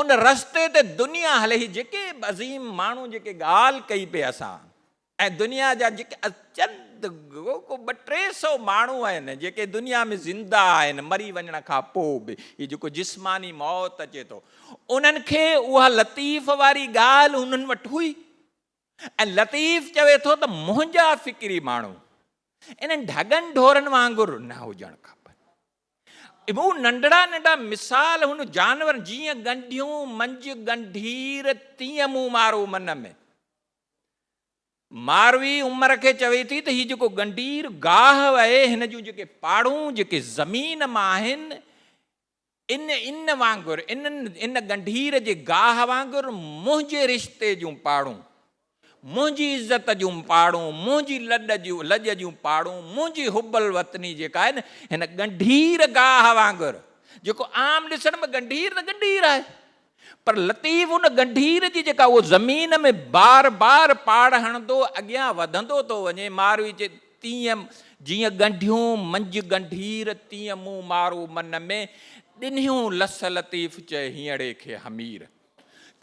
ان رستي تي دنيا هلي هي جيڪي به عظيم ماڻهو جيڪي ڳالهه ڪئي پئي اسان ۽ دنيا جا جيڪي چند ڪو ٻه 300 ماڻهو آهن جيڪي دنيا ۾ زنده آهن مري وڃڻ کان پوء به هي جيڪو جسماني موت اچي ٿو انهن کي اها لطيف واري ڳالهه انهن وٽ هئي ۽ لطيف چوي ٿو ته منهنجا فڪري ماڻهو انهن ڍڳن ڍورن وانگر نه هجڻ کپن. هو ننڍڙا ننڍا مثال هن جانورن جيئن ڳنڍيون منجهه ڳنڍير تيئن مون مارو من ۾. ماروي عمر کي چوي ٿي ته هي جيڪو ڳنڍير گاهه آهي هن جون جيڪي پاڙون جيڪي زمين مان آهن ان ان وانگر انهن ان ڳنڍير جي گاهه وانگر منهنجي رشتي جون پاڙون، منهنجي عزت جون پاڙون، منهنجي لڏ جون لڄ جون پاڙون، منهنجي حب الوطني جيڪا آهي نه هن ڳنڍير گاهه وانگر، جيڪو عام ڏسڻ ۾ ڳنڍير ته ڳنڍير آهي پر لطيف ان ڳنڍير جي جيڪا اهو زمين ۾ بار بار پاڙ هڻندو اڳيان وڌندو ٿو وڃي، ماروي چئي تيئن جيئن ڳنڍيون منجهه ڳنڍير تيئن مون مارو من ۾، ڏنهيون لس لطيف چئي هينئڙي کي حمير.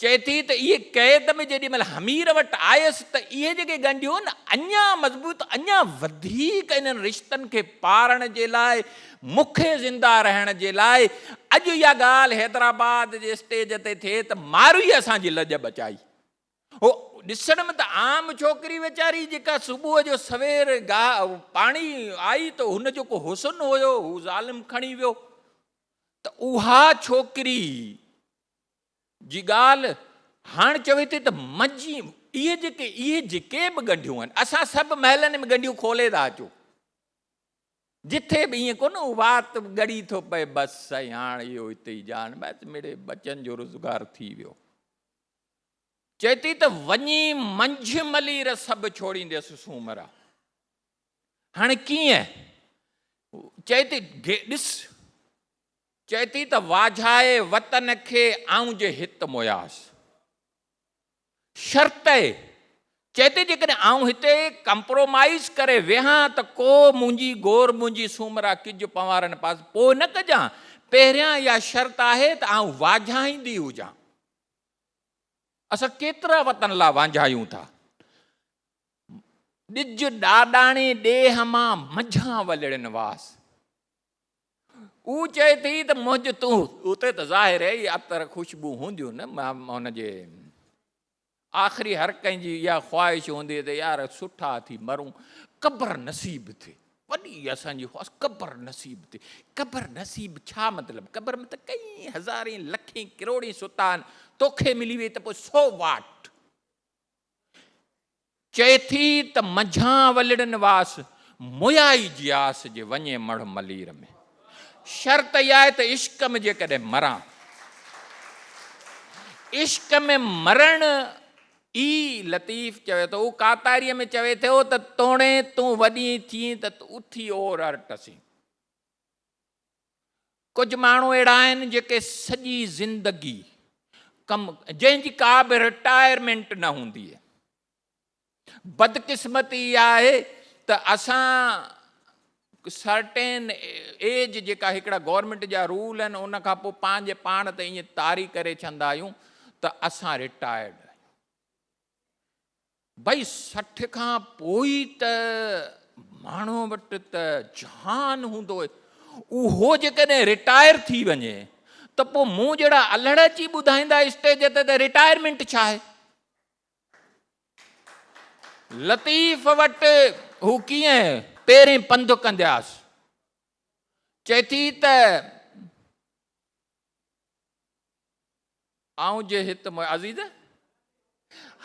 چئي ٿي ته اهي قيد ۾ جيڏي مهل حمير وٽ آيس ته اهي جيڪي ڳنڍيون آهن اڃا مضبوط اڃا وڌيڪ انهن رشتن کي پارڻ جي لاء مون کي زنده رهڻ جي لاء اڄ اها ڳالهه حيدرآباد جي اسٽيج تي ٿئي ته ماروي اسان جي لڄ بچائي. هو ڏسڻ ۾ ته عام ڇوڪري ويچاري جيڪا صبح جو سوير گاهه پاڻي آئي ته هن جو ڪو حسن هيو هو ظالم کڻي ويو ته اها ڇوڪري جي ڳالهه هاڻ چوي ٿي ته منجي اهي جيڪي اهي جيڪي به ڳنڍيون آهن اسان سڀ محلن ۾ ڳنڍيون کولي ٿا اچون جٿي به ائين ڪونه وات ڳڙي ٿو پئي بس سائين هاڻ اهو هتي ئي جان بس مڙي بچن جو روزگار ٿي ويو. چئي ٿي ته وڃي منجهه ملير سڀ ڇوڙينديس سومرا. هاڻي ڪيئن؟ چئي ٿي ڏس. چئي ٿي ته واجهائي وطن کي آئون جي هت موياس. شرط اهي. چئي ٿي جيڪڏهن آئون هتي ڪمپرومائيز ڪري ويهان ته ڪو منهنجي گور منهنجي سومرا ڪج پنوارن پاس پوء نه ڪجان. پهريان اها شرط آهي ته آئون واجهائيندي هجان. اسان ڪيترا وطن لا وانجهايون ٿا. ڏج ڏاڏاڻي ڏيهه مان منجهان ولڙين واس. هو چئي ٿي ته منهنج تون اتي ته ظاهر اهي عطر خوشبو هونديون نه هن جي آخري هر ڪنهن جي اها خواهش هوندي ته يار سٺا ٿي مرون قبر نصيب ٿئي. وڏي اسان جي خواهش قبر نصيب ٿئي. قبر نصيب ڇا مطلب؟ قبر ۾ ته ڪئين هزارين لکين ڪروڙين ستا آهن، توکي ملي وئي ته پوء سو واٽ. چئي ٿي ته منجهان ولڙن واس، مويا ئي جياس جي وڃي مڙهه ملير ۾. شرط اها آهي ته عشق ۾ جيڪڏهن مران. عشق ۾ مرڻ ئي لطيف چوي ٿو. هو ڪاتاريء ۾ چوي ٿو ته توڻي تون وڏي ٿئين ته اٿي اور ارٽ سين. ڪجهه ماڻهو اهڙا آهن جيڪي سڄي زندگي ڪم جنهن جي ڪا به رٽائرمينٽ نه هوندي. بدقسمتي اها آهي ته اسان سرٽين ايج جيڪا هڪڙا گورنمينٽ جا رول آهن ان کان پوء پنهنجي پاڻ تي ائين طاري ڪري ڇڏندا آهيون ته اسان رٽائرڊ آهيون. ڀئي 60 کان پوء ئي ته ماڻهو وٽ ته جهان هوندو آهي اهو جيڪڏهن رٽائر ٿي وڃي ته پوء مون جهڙا الهڙ اچي ٻڌائيندا اسٽيج تي ته رٽائرمينٽ ڇا آهي. لطيف وٽ هو ڪيئن پيرين پنڌ ڪندياس. چئي ٿي ته آئون جي هت عزيز!